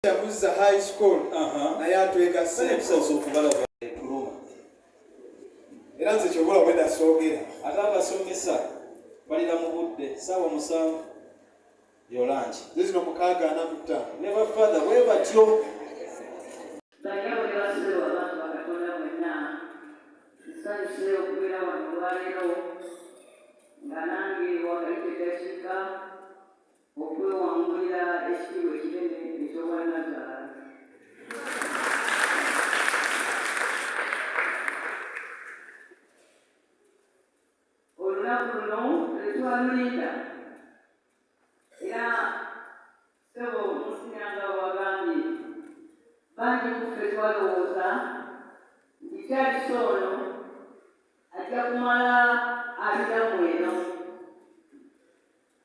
Muzza High School naye atwegasseeko. Okubalaba etuluma. Era nze kyobola bwenda soogera. Ate abasomesa balira mu budde ssaawa 7 yolangi. Nze zino 6:45. Ne bafather bwe batyo. Bannyabo ne bassebo, abantu ba Katonda mwenna, nsanyuse okubeera wano olwaleero nga nange wakayita eddakiika okwewangulira ekitiibwa ekinene eky'obwannazaala. Olunaku luno tetwalulinda era ssebo Musinyanga wagambye bangi ku ffe twalowooza nti Charles ono ajja kumala alira mweno,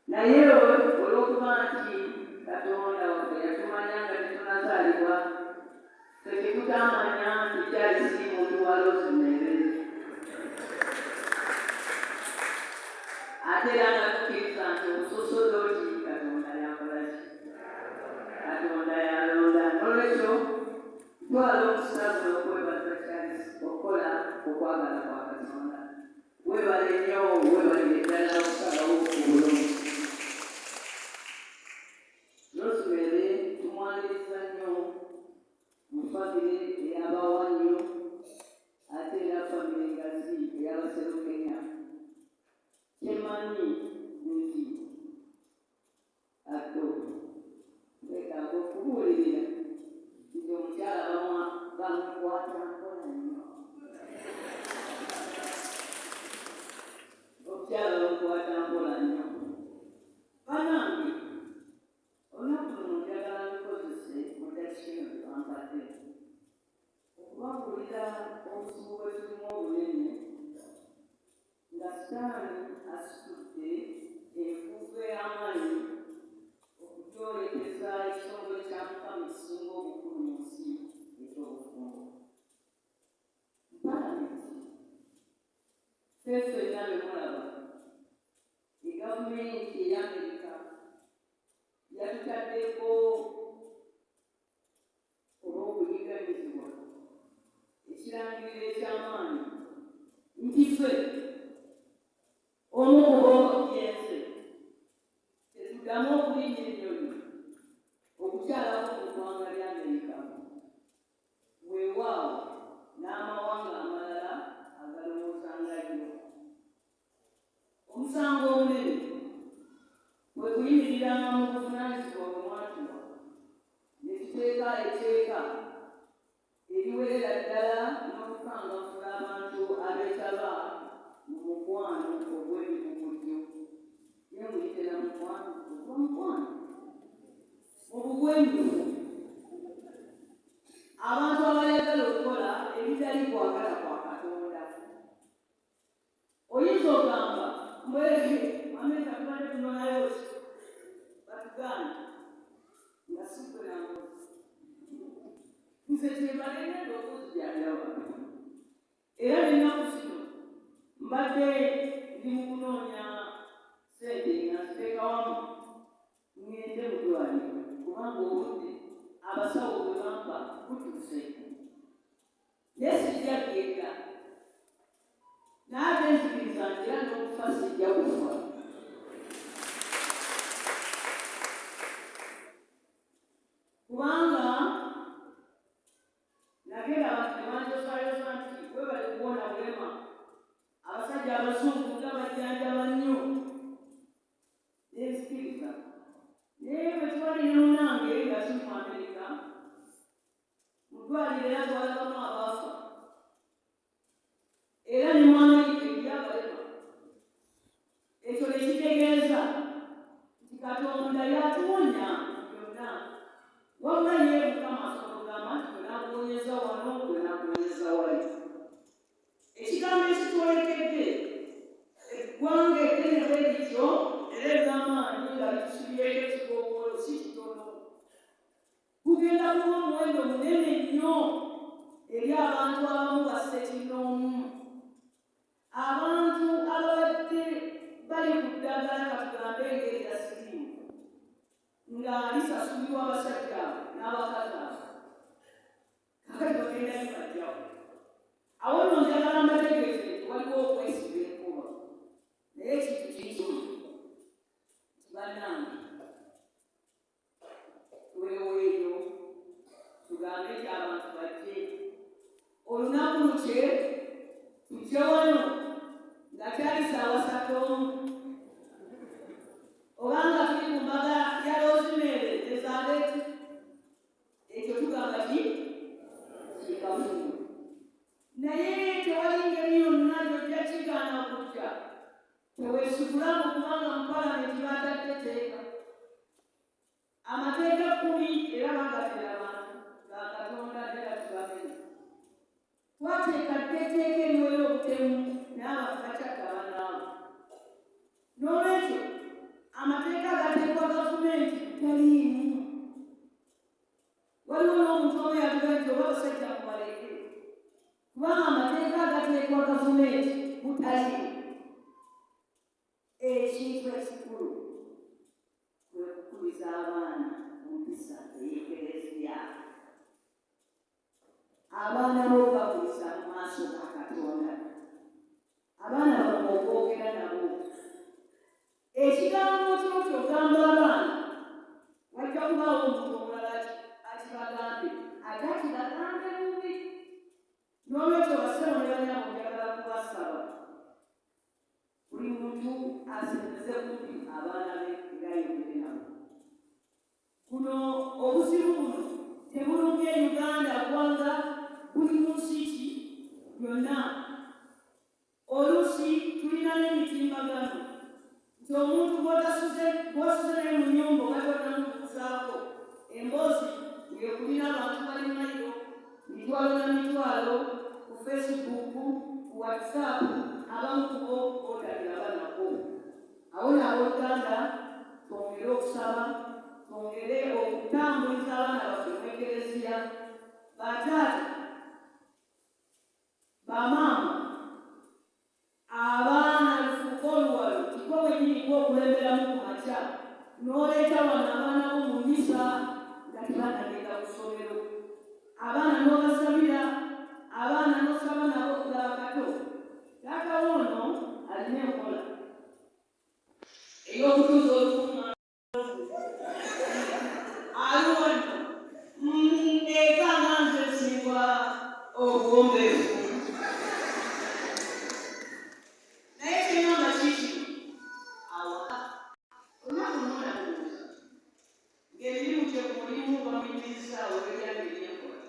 naye olw'okuba nti Katonda waffe yatumanya nga tetunazaalibwa, ffe tetutamanya nti Charles muntu wa Rosemary. Ate era nga tukkiriza nti obusosodooti Katonda yakola ki? Katonda yalonda. N'olwekyo ntwala omukisa guno okwebaza Charles okukola okwagala kwa Katonda. Weebale nnyo, weebalire ddala okusalawo obulungi. Rosemary tumwaniriza nnyo mu famire ey'Abawannyo, ate era famire ngazi ey'Abaserukenya. Kyemmanyi nti atto twetaaga okubuulirira nti omukyala bamukwata mpola nnyo. Omukyala bamukwata mpola nnyo. Banange, olunaku luno njagala nkozese mu ddakiika eno gye bampadde okubabuulira obuzibu bwe tulimu obunene nga Sitaani asitudde enfuufu ey'amaanyi okugyolekeza ekitongole kya Mukama ekisinga obukulu mu nsi eky'obufumbo. Mu Palamenti, ffe ffenna be mulaba, egavumenti ey'Amerika yatutaddeko olw'okuyigganyizibwa ekirangiriro eky'amaanyi nti ffe omu ku b'omugenze tetuddamu okulinnya ennyonyi okukyalako mu ggwanga lya Amerika, weewaawo n'amawanga amalala agalowooza nga yo. Omusango omunene kwe kuyimiriranga mu buvunaanyizibwa bwe mwatuwa ne tuteeka etteeka eriwerera ddala n'okukangavvula abantu abeetaba mu mukwano ogw'ebikukujju. Ye muyite na mukwano ogwa mukwano mu bugwenyufu, abantu abayagala okukola ebitali kwagala kwa Katonda. Oyinza ogamba mbwezi Amerika tubadde tunonayo ki batugaana nga sigwe nangozi nze kyembadde ngenda okuzijjanjaba, era n'ennaku zino mbadde ndi mu kunoonya ssente nga nziteeka wamu ŋŋende mu ddwaliro kubanga obudde abasawo bwe bampa butuuse, naye sijja kugenda. Naye ate nzikiriza nti era n'okufa sijja kufa, kubanga nagenda abantu ne banjozayoza nti webale kuwona bulema, abasajja abazungu nga bajjanjaba nnyo, nenzikiriza. Naye bwe twali ne munange nga tuli mu Amerika mu ddwaliro, era twalabamu abaafa, era ne mu Amerika eriyo abalema. Ekyo ne kitegeeza nti Katonda yatuwonya byonna, wabula ye Mukama asobola okugamba nti gwe nakuwonyeza wano, gwe nakuwonyeza wali. Ekigambo ekitwolekedde eggwanga eddene bwe lityo era ery'amaanyi nga litusibyeko ekikookolo si kitono. Gugenda kuba omuwendo munene nnyo eri abantu abamu bassekinnoomu, abantu ababadde bali ku ddagala, katugambe ng'erya siriimu. Nga lisasulirwa abasajja abo n'abakazi abo. Kakati bagenda libajjawo. Awo nno njagala mbategeeze nti waliwo okwesiba enkuba, naye ekintu kiri nti bannange, tweweeyo tugambe nti abantu bajje olunaku lukye, tujje wano nga kyali saawa satu obanga tuli ku mbaga ya Rosemary Elizabeth. Ekyo tugamba ki kikafumu, naye tewali ngeri yonna gyojja kigaana kujja. Teweesigulamu, kubanga mu palamenti batadde etteeka, amateeka 10, era bagatera abantu ga Katonda era tugamenye. Twateeka dda etteeka eriwera obutemu, naye abantu bakyatta bannaabwe. N'olwekyo amateeka agateekwa gavumenti taliimu. Waliwo n'omuntu omu yatugaa nti oba abasajja mubaleke, kubanga amateeka agateekwa gavumenti butaliimu. Ekintu ekikulu kwe kukuliza abaana mu mpisa ey'Ekereziya. Abaana bo bakuliza mu maaso ga Katonda. Abaana bammwe okwogera nabo ekigambo kyo kyogamba abaana, wajja kubaawo omuntu omulala akibagambe, ate akibagambe bubi. N'olwekyo bassebo ne bannyabo, njagala kubasaba buli muntu asembeze kumpi abaana be era ayogere nabo. Kuno obuzibu buno tebulumbye Uganda ggwanga, buli mu nsi ki yonna. Oluusi tulina n'emitimbagano nti omuntu gw'otasuze, gw'osuze naye mu nnyumba oba tonamubuuzaako, emboozi ng'ekulina abantu bali mayiro mitwalo na mitwalo ku Facebook, ku WhatsApp, abamu ku bo botaliraba nako. Awo nno abooluganda, twongere okusaba, twongere okutambuliza abaana baffe mu Ekereziya. Bataata, bamaama, abaana lufuuke oluwalo nti gwe wennyini gwe okulemberamu ku makya n'oleeta wano abaana bo mu mmisa nga tebannagenda ku ssomero. Abaana n'obasabira, abaana n'osaba nabo nga bakato. Taata wo ono alina enkola ey'okutuuza olukuŋŋaana. Ali wano eka nga nze nsingwa obuwombeefu, naye kyeŋŋamba kiikino: awaka olunaku lumu namubuuza ng'emirimu gye ku mulimu bamuyimirizaawo ebyange ebyenkola.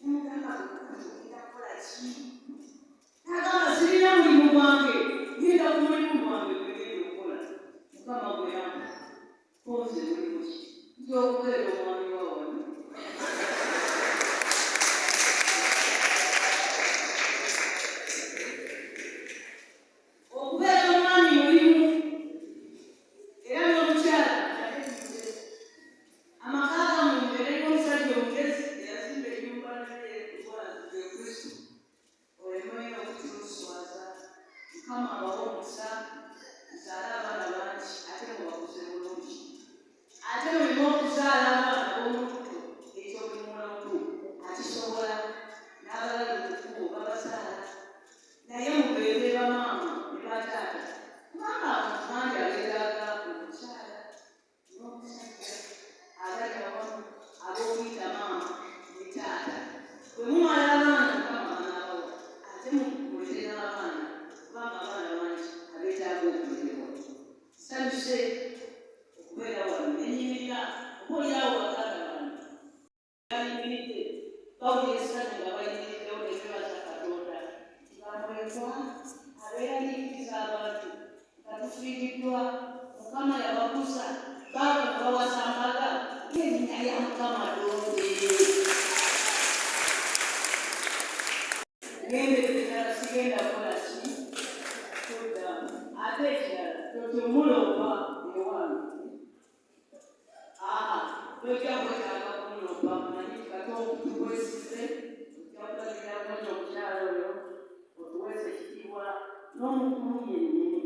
Nemugamba, "Ogenda kukola ki?" N'agamba, "Sirina mulimu gwange, ngenda ku mulimu gwange gwe ngenda okukola Mukama gwe yampa. Konze mulimu ki?" Nti okubeera omwami wa wano. Okubeera omwami mulimu, era n'omukyala ate mugezi. Amaka gammwe mubeeremu omusajja omugezi eyazimba ennyumba naye ye Kristo, oleme okutumuswaza. Mukama abawe omukisa, muzaale abaana bangi ate mubakuze bulungi. Ate muleme okuzaala abaana b'omu lubuto, ekyo buli muntu akisobola, n'abalala ku kkubo babazaala, naye mubeere bamaama ne bataata, kubanga abantu bangi abeetaaga omukyala n'omusajja abali awamu ab'okuyita maama ne taata. Bwe mumala abaana Mukama banaabawa, ate mulere n'abaana, kubanga abaana bangi abeetaaga okulerebwa. Nsanyuse okubeera wano nenyimirira. Oba oliawo baganda bange bayimiridde, bawulira essanyu nga bayimiriddewo, ne beebaza Katonda nti bamulekwa abeeraliikiriza abantu nga tufiiriddwa, Mukama yabakuza, baaba bawasa mbaga ng'erinnya lya Mukama ddungi. Ngende ekirala sigenda kukola ki kuddamu. Ate ekirala, totumuloopa ewange. Aa, tojja kwetaaga kumuloopa, manyi nti kato tukwesize, ojja kulabirira bulungi omukyala oyo, otuweesa ekitiibwa n'omukulu yennyini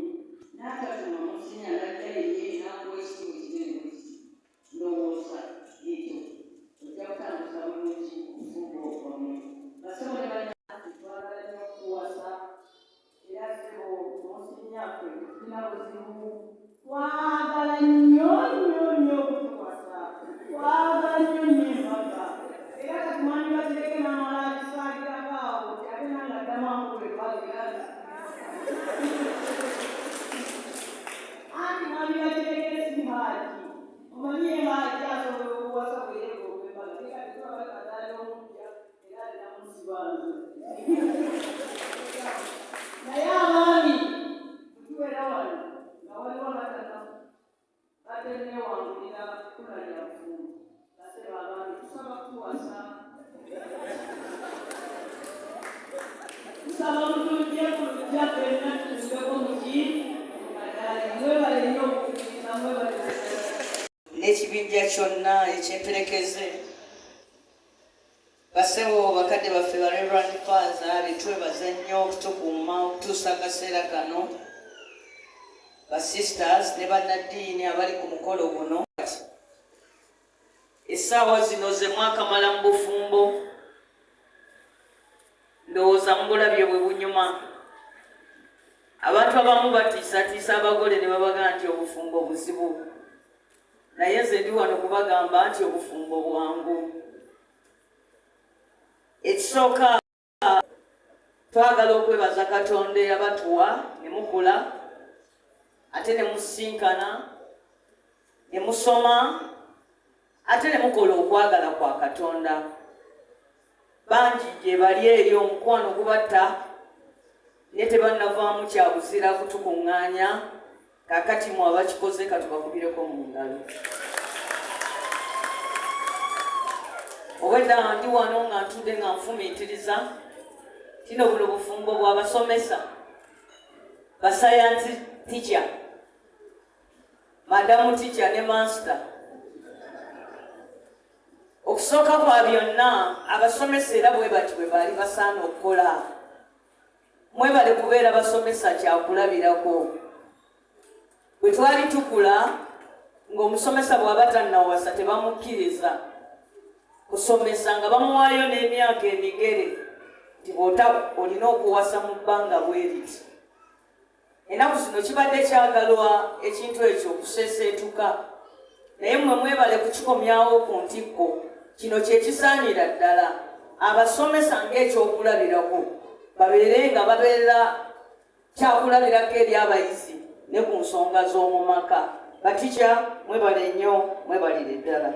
n'atatuma muzinya n'ajja yennyini n'akuwa ekitiibwa ekinene bwe kiti. Kunsiba nze. Naye abaami bwe tuwera wano nga waliwo batanewangulira kkula lya bufumbo, bassebo abaami, tusaba kuwasa, tusaba mutujje ku lujja ffenna tutundeko muki mukadaali. Mwebale nnyo okukkiriza, mwebale. N'ekibinja kyonna ekyemperekeze, bassebo, bakadde baffe, ba Reverend Father, betwebaza nnyo okutukuuma okutuusa akaseera kano, ba sisters ne bannaddiini abali ku mukolo guno. Essaawa zino ze mwakamala mu bufumbo, ndowooza mubulabye bwe bunyuma. Abantu abamu batiisatiisa abagole ne babaga nti obufumbo buzibu, naye nze ndi wano kubagamba nti obufumbo bwangu. Ekisooka, twagala okwebaza Katonda eyabatuwa ne mukula, ate ne musinkana, ne musoma, ate ne mukola okwagala kwa Katonda. Bangi gye bali eri omukwano gubatta ne tebannavaamu kyabuzira kutukuŋŋaanya. Kaakati mwe abakikoze, katubakubireko mu ngalo. Obwedda ndi wano nga ntudde nga nfumiitiriza kino, buno bufumbo bw'abasomesa, ba science teacher, madam teacher ne master. Okusooka kwa byonna, abasomesa era bwe bati bwe baali basaana okukola. Mwebale kubeera basomesa kyakulabirako. Bwe twali tukula, ng'omusomesa bw'aba tannawasa tebamukkiriza kusomesa, nga bamuwaayo n'emyaka emigere nti bw'ota olina okuwasa mu bbanga bwe riti. Ennaku zino kibadde kyagalwa ekintu ekyo okuseeseetuka, naye mmwe mwebale kukikomyawo ku ntikko. Kino kyekisaanira ddala abasomesa ng'ekyokulabirako, babeere nga babeera kyakulabirako eri abayizi ne ku nsonga z'omu maka. Batica, mwebale nnyo, mwebalire ddala.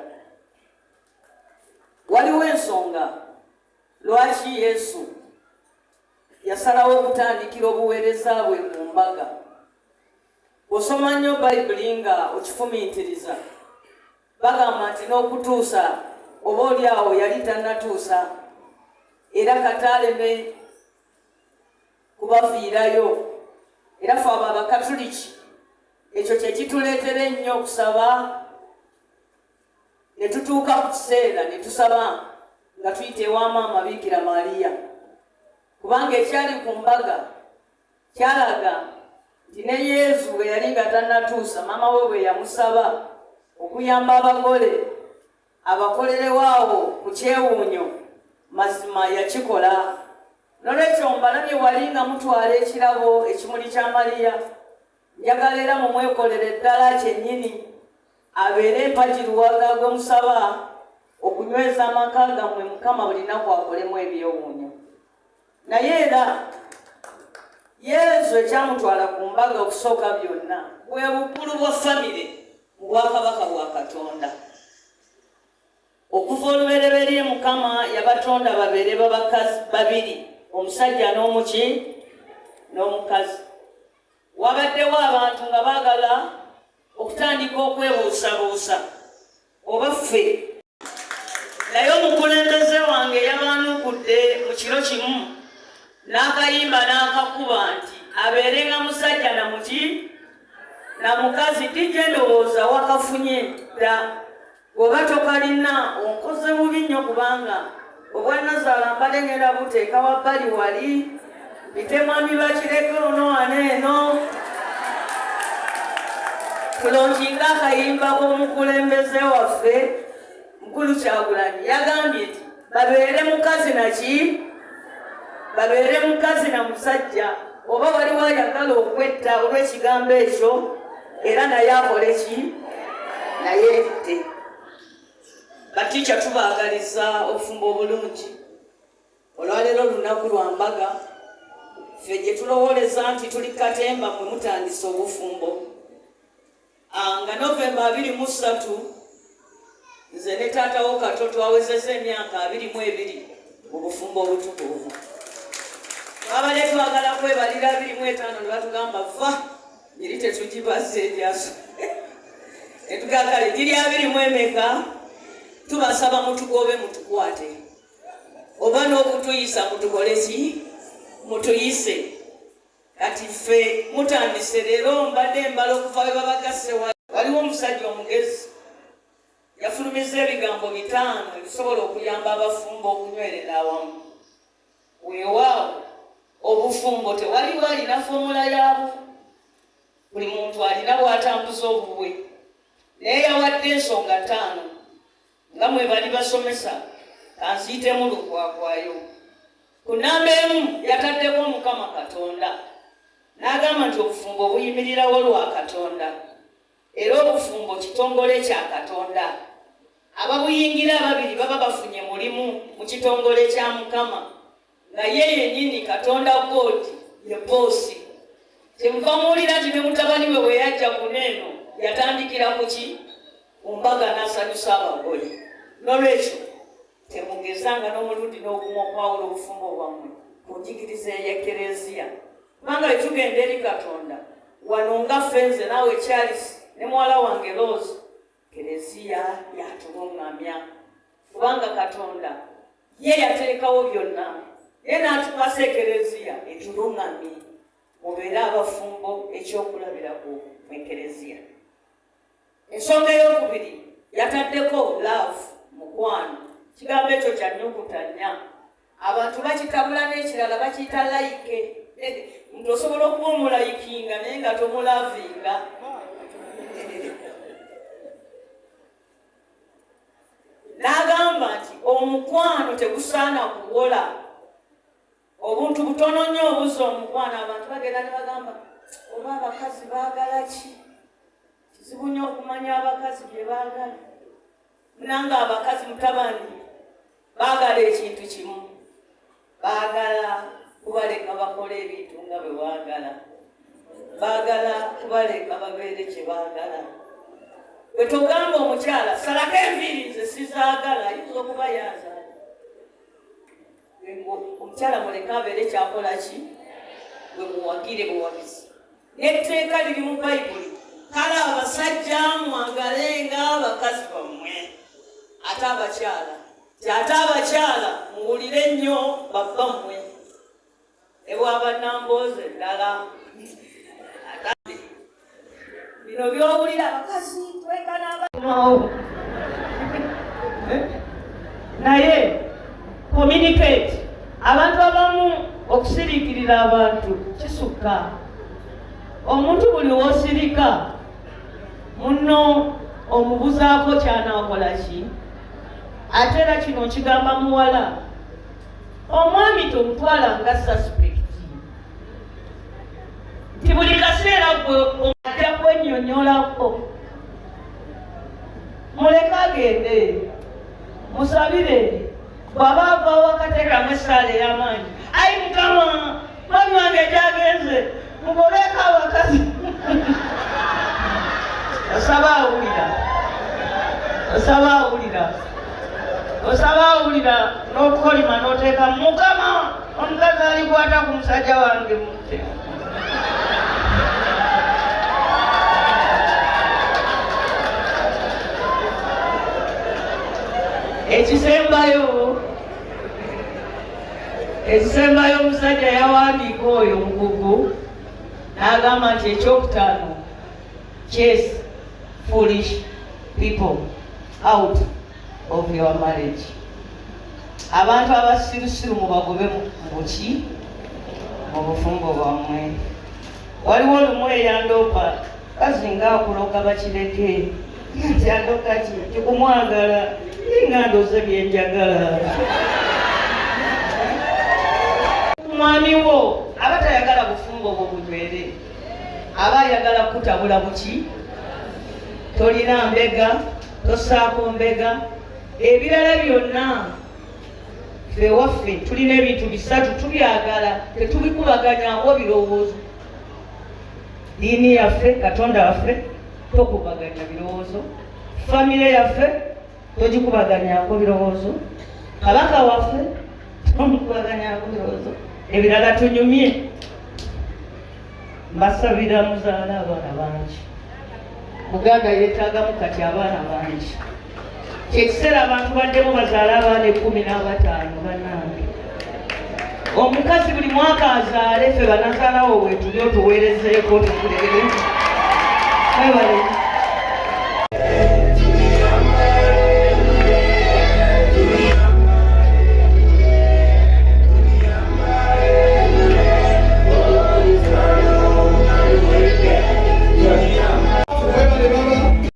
Waliwo ensonga lwaki Yesu yasalawo okutandikira obuweereza bwe mu mbaga. Osoma nnyo Bayibuli nga okifumiitiriza, bagamba nti n'okutuusa oba oli awo yali tannatuusa, era kataaleme kubafiirayo. Era fe abo Abakatuliki, ekyo kye kituleetera ennyo okusaba ne tutuuka ku kiseera ne tusaba nga tuyita ewa Maama Biikira Mariya, kubanga ekyali ku mbaga kyalaga nti ne Yezu bwe yali nga tannatuusa, maama we bwe yamusaba okuyamba abagole abakolerewo awo ku kyewuunyo, mazima yakikola. Nolwekyo mbalabye wali nga mutwala ekirabo, ekimuli kya Mariya. Njagala era mumwekolere ddala kyennyini abeere empagi luwaga gwe musaba okunyweza amaka gammwe. Mukama buli naku akolemu ebyewuunyo. Naye era Yezu ekyamutwala ku mbaga, okusooka byonna, bwe bukulu bwa famire mu bwakabaka bwa Katonda. Okuva olubereberye Mukama yabatonda babeere babakazi babiri, omusajja n'omuki n'omukazi. Wabaddewo abantu nga baagala okutandika okwebuusabuusa oba ffe, naye omukulembeze wange yabaanukudde mu kiro kimu n'akayimba n'akakuba nti abeerenga musajja na muki na mukazi. DJ, ndowooza wakafunye dda. Bw'oba tokalina, onkoze bubi nnyo, kubanga obwannazaala mbadde ngenda buteeka wabbali wali mpite mwami Bakireke ono wano eno tulaunchinga akayimba k'omukulembeze waffe mukulu Kyagulanyi. Yagambye nti babeere mukazi naki, babeere mukazi na musajja. Oba waliwo ayagala okwetta olw'ekigambo ekyo, era naye akole ki? Naye ette. Batica, tubaagaliza obufumbo obulungi. Olwaleero olunaku lwa mbaga. Ffe gye tulowooleza nti tuli katemba, mwe mutandise obufumbo. Nga Novemba 23, nze ne taatawo Kato twawezezza emyaka 22. Mu bufumbo obutukuvu twabadde twagala kwebalira 25 ne batugamba va eri tetugibaza eryaso netugakale giri abiri mu emeka, tubasaba mutugobe, mutukwate oba n'okutuyisa, mutukole ki, mutuyise. Kati ffe mutandise leero, mbadde mbala okuva we babagasse. Waliwo omusajja omugezi yafulumiza ebigambo 5 ebisobola okuyamba abafumbo okunywerera awamu. Weewaawo obufumbo tewaliwo alina formula yaabwo, buli muntu alina bw'atambuza obubwe, naye yawadde ensonga 5 nga mwe bali basomesa, kanziyitemu lukwakwayo. Ku namba 1 yataddeko Omukama Katonda, n'agamba nti obufumbo buyimirirawo lwa Katonda, era obufumbo kitongole kya Katonda. Ababuyingira ababiri baba bafunye mulimu mu kitongole kya Mukama, nga ye yennyini Katonda God ye boss. Kyemuva muwulira nti ne mutabani we bwe yajja kuno eno yatandikira ku ki? Ku mbaga, n'asanyusa abagole. N'olwekyo temugezanga n'omulundi n'ogumu okwawula obufumbo bwammwe ku njigiriza ey'Ekereziya, kubanga bwe tugenda eri Katonda wano nga ffe, nze naawe Charles ne muwala wange Rose, Kereziya yatuluŋŋamya, kubanga Katonda ye yateekawo byonna, ye n'atukwasa Ekereziya etuluŋŋamye. Mubeere abafumbo ekyokulabirako mu Ekereziya. Ensonga eyokubiri yataddeko love, mukwano. Kigambo ekyo kya nnyukuta nnya, abantu bakitabula n'ekirala bakiyita like. Muntu osobola okuba omulayikinga naye nga tomulavinga. N'agamba nti omukwano tegusaana kuwola. Obuntu butono nnyo obuzza omukwano. Abantu bagenda ne bagamba, oba abakazi baagala ki? Kizibu nnyo okumanya abakazi bye baagala. Munanga abakazi, mutabani, baagala ekintu kimu, baagala kubaleka bakole ebintu nga bwe baagala, baagala kubaleka babeere kye baagala. Bwe togamba omukyala salako enviiri, nze sizaagala, ayinza okuba yazaala. Omukyala muleke abeere kyakola ki, bwe muwagire buwagizi. N'etteeka liri mu Bayibuli, kale abasajja mwagalenga abakazi bammwe, ate abakyala ti ate abakyala muwulire nnyo babbammwe, ne bwaba nambooze ddala. Bino byowulira abakazi twekanaawo, naye communicate. Abantu abamu okusiriikirira abantu kisukka. Omuntu buli wosirika muno omubuzaako kyanakola ki. Ate era kino nkigamba muwala, omwami tomutwala nga suspect nti buli kaseera gwe ajja kwennyonnyolako. Muleke agende, musabire. Bw'aba avaawo akateekamu essaala ey'amaanyi, ayi Mukama, mwami wange gyagenze mugobeeko abakazi. Osaba awulira, osaba awulira, osaba awulira. N'okukolima n'oteeka, Mukama, omukazi alikwata ku musajja wange mutte. Ekisembayo, omusajja yawandiika oyo omukugu n'agamba nti ekyokutaano, chase foolish people out of your marriage. Abantu abasirusiru mubagobe mu buki, mu bufumbo bwammwe. Waliwo olumu eyandoopa, kazi nga akuloga bakireke, nti andoga ki tikumwagala, nga ndoze byenjagala. Mwami wo aba tayagala bufumbo bwo bunywere, aba ayagala kutabula buki. Tolina mbega, tosaako mbega, ebirala byonna. Ffe waffe tulina ebintu bisatu tubyagala, tetubikubaganyawo birowoozo: diini yaffe, Katonda waffe, tokubaganya birowoozo; famire yaffe, togikubaganyako birowoozo; kabaka waffe. Tumukubaganyako birowoozo ebirala tunyumye. Mbasabira muzaale abaana bangi. Buganda yeetaagamu kati abaana bangi. Kyekiseera abantu baddemu bazaale abaana 15 bannange. Omukazi buli mwaka azaale, ffe banazaalawo weetuli otuweerezeeko tukulere. Mwebale.